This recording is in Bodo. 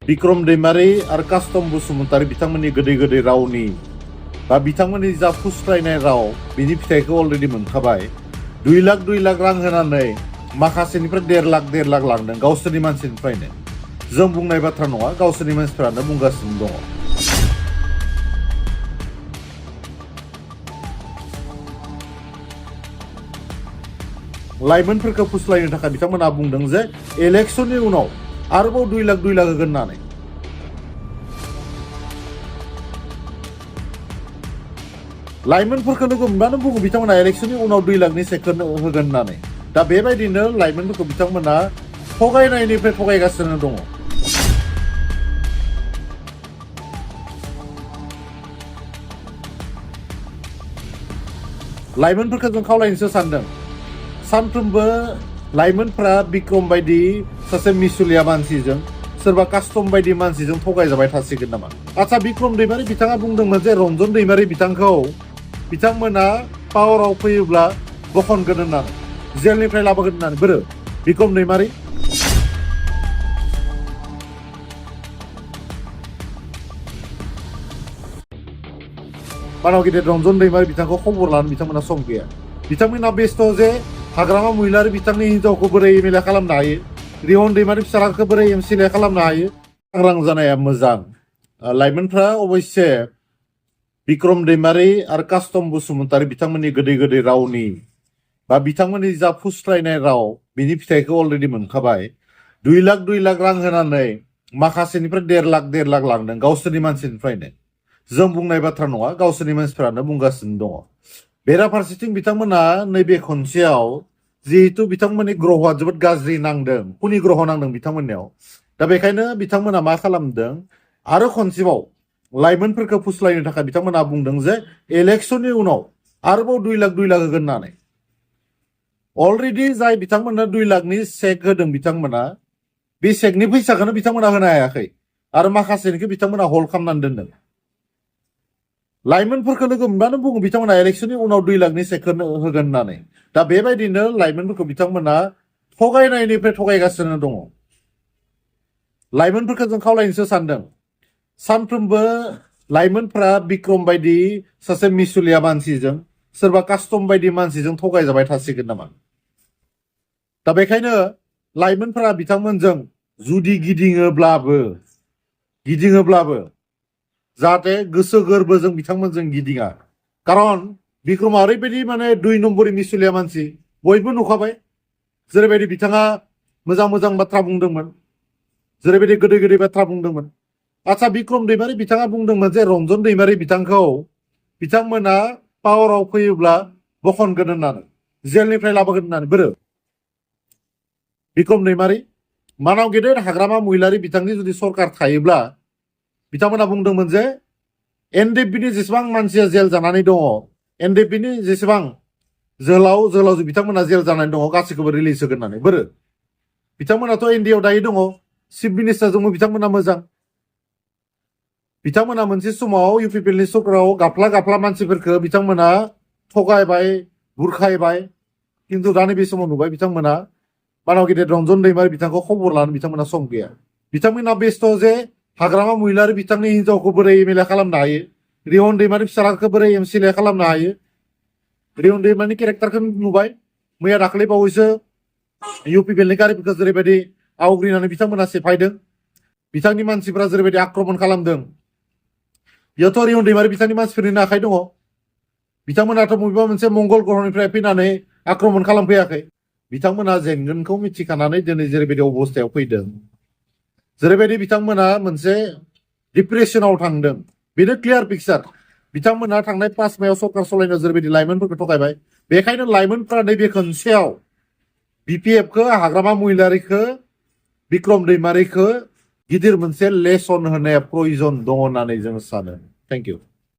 बिक्रम दैमारि आरो कास्टम बसुमतारी बिथांमोननि गोदै गोदै रावनि बा बिथांमोननि जा फुस्लायनाय राव बिनि फिथाइखौ अलरेडि मोनखाबाय। 2 लाख रां होनानै माखासेनिफ्राय 1.5 लाख लांदों गावसोरनि मानसिनिफ्रायनो। जों बुंनाय बाथ्रा नङा, गावसोरनि मानसिफोरानो बुंगासिनो दङ। लाइमोनफोरखौ फुस्लायनो थाखाय बिथांमोना बुंदों जे इलेक्शननि उनाव आरोबाव 2 लाख होगोन होननानै। लाइमोनफोरखौ लोगो मोनबानो बुङो बिथांमोना इलेक्शननि उनाव 2 लाखनि चेक होगोन होननानै। दा बेबायदिनो लाइमोनफोरखौ बिथांमोना थगायनायनिफ्राय थगायगासिनो दङ। लाइमोनफोरखौ जों खावलायनोसो सानदों, सानफ्रोमबो लाइमोनफ्रा बिक्रम बायदि सासे मिसुलिया मानसिजों सोरबा कास्टम बायदि मानसिजों थगायजाबाय थासिगोन नामा? आচ্ছা, बिक्रम दैमारि बिथाङा बुंदोंमोन जे रन्जन दैमारि बिथांखौ बिथांमोना पावाराव फैयोब्ला बखनगोन होननानै, जेलनिफ्राय लाबोगोन होननानै। बोरो बिक्रम दैमारि? मानाव गिदिर रन्जन दैमारि बिथांखौ खबर लानो बिथांमोना सम गैया। बिथांमोना बेस्थ' जे हाग्रामा महिलारि बिथांनि हिनजावखौ बोरै एमएलए खालामनो हायो, रिहन दैमारि फिसालाखौ बोरै एमसिएलए खालामनो हायो, सांग्रां जानाया मोजां। लाइमोनफ्रा अबयसे बिक्रम दैमारि आरो कास्टम बसुमतारी बिथांमोननि गोदै गोदै रावनि बा बिथांमोननि जा फुस्लायनाय राव बिनि फिथाइखौ अलरेडि मोनखाबाय। 2 लाख रां होनानै माखासेनिफ्राय 1.5 लाख लांदों गावसोरनि मानसिनिफ्रायनो। जों बुंनाय बाथ्रा नङा, गावसोरनि मानसिफोरानो बुंगासिनो दङ। बेराफारसेथिं बिथांमोना नैबे खनसेयाव जिहेतु बिथांमोननि ग्रहआ जोबोद गाज्रि नांदों, खुनि ग्रह नांदों बिथांमोननियाव। दा बेखायनो बिथांमोना मा खालामदों, आरो खनसेबाव लाइमोनफोरखौ फुस्लायनो थाखाय बिथांमोना बुंदों जे इलेक्शननि उनाव आरोबाव 2 लाख होगोन होननानै। अलरेडि जाय बिथांमोना 2 लाखनि चेक होदों बिथांमोना बे चेकनि फैसाखौनो बिथांमोना होनो हायाखै आरो माखासेनिखौ बिथांमोना हल्ड खालामनानै दोनदों। लाइमोनफोरखौ लोगो मोनबानो बुङो बिथांमोना इलेक्शननि उनाव 2 लाखनि चेक होगोन होननानै। दा बेबायदिनो लाइमोनफोरखौ बिथांमोना थगायनायनिफ्राय थगायगासिनो दङ। लाइमोनफोरखौ जों खावलायनोसो सानदों, सानफ्रोमबो लाइमोनफ्रा बिक्रम बायदि सासे मिसुलिया मानसिजों सोरबा कास्टम बायदि मानसिजों थगायजाबाय थासिगोन नामा? दा बेखायनो लाइमोनफोरा बिथांमोनजों जुदि गिदिङोब्लाबो जाहाथे गोसो गोरबोजों बिथांमोनजों गिदिङा। खारन बिक्रमआ ओरैबायदि 2 नम्बरनि मिसुलिया मानसि, बयबो नुखाबाय। जेरैबायदि बिथाङा मोजां बाथ्रा बुंदोंमोन, जेरैबायदि गोदै गोदै बाथ्रा बुंदोंमोन। आচ্ছা, बिक्रम दैमारि बिथाङा बुंदोंमोन जे रन्जन दैमारि बिथांखौ बिथांमोना पावाराव फैयोब्ला बखनगोन होननानै, जेलनिफ्राय लाबोगोन होननानै। बोरो बिक्रम दैमारि? मानाव गेदेर हाग्रामा महिलारि बिथांनि जुदि सरकार थायोब्ला बिथांमोना बुंदोंमोन जे एनडिएफबिनि जेसेबां मानसिया जेल जानानै दङ, एनडिएफबिनि जेसेबां जोहोलावजो बिथांमोना जेल जानानै दङ गासैखौबो रिलिज होगोन होननानै। बोरो बिथांमोनाथ' एनडिएआव दायो दङ, चिफ मिनिस्टारजोंबो बिथांमोना मोजां। बिथांमोना मोनसे समाव इउपिपिएलनि सरकाराव गाफ्ला मानसिफोरखौ बिथांमोना थगायबाय, बुरखायबाय। खिन्थु दा नैबे समाव नुबाय बिथांमोना मानाव गिदिर रन्जन दैमारि बिथांखौ खबर लानो बिथांमोना सम गैया। बिथांमोना बेस्थ' जे हाग्रामा महिलारि बिथांनि हिनजावखौ बोरै एमएलए खालामनो हायो, रिहन दैमारि फिसालाखौ बोरै एमसिएलए खालामनो हायो। रिहन दैमारिनि केरेक्टारखौ नुबाय। मैया दाखालि बावैसो इउपिपिएलनि गारिफोरखौ जेरैबायदि आवग्रिनानै बिथांमोना सेफायदों, बिथांनि मानसिफोरा जेरैबायदि आक्रमण खालामदों, बेयावथ' रिहन दैमारि बिथांनि मानसिफोरनिनो आखाइ दङ। बिथांमोनाथ' बबेबा मोनसे मंगल ग्रहनिफ्राय फैनानै आक्रमण खालामफैयाखै। बिथांमोना जेनगोनखौ मिथिखानानै दिनै जेरैबायदि अबस्थायाव फैदों, जेरैबायदि बिथांमोना मोनसे डिप्रेसनाव थांदों, बेनो क्लियार पिक्सार। बिथांमोना थांनाय 5 मायाव सरकार सलायनायाव जेरैबायदि लाइमोनफोरखौ थगायबाय, बेखायनो लाइमोनफ्रा नैबे खनसेयाव बिपिएफखौ, हाग्रामा महिलारिखौ, बिक्रम दैमारिखौ गिदिर मोनसे लेसन होनाया प्रयजन दङ होननानै जों सानो। Thank you.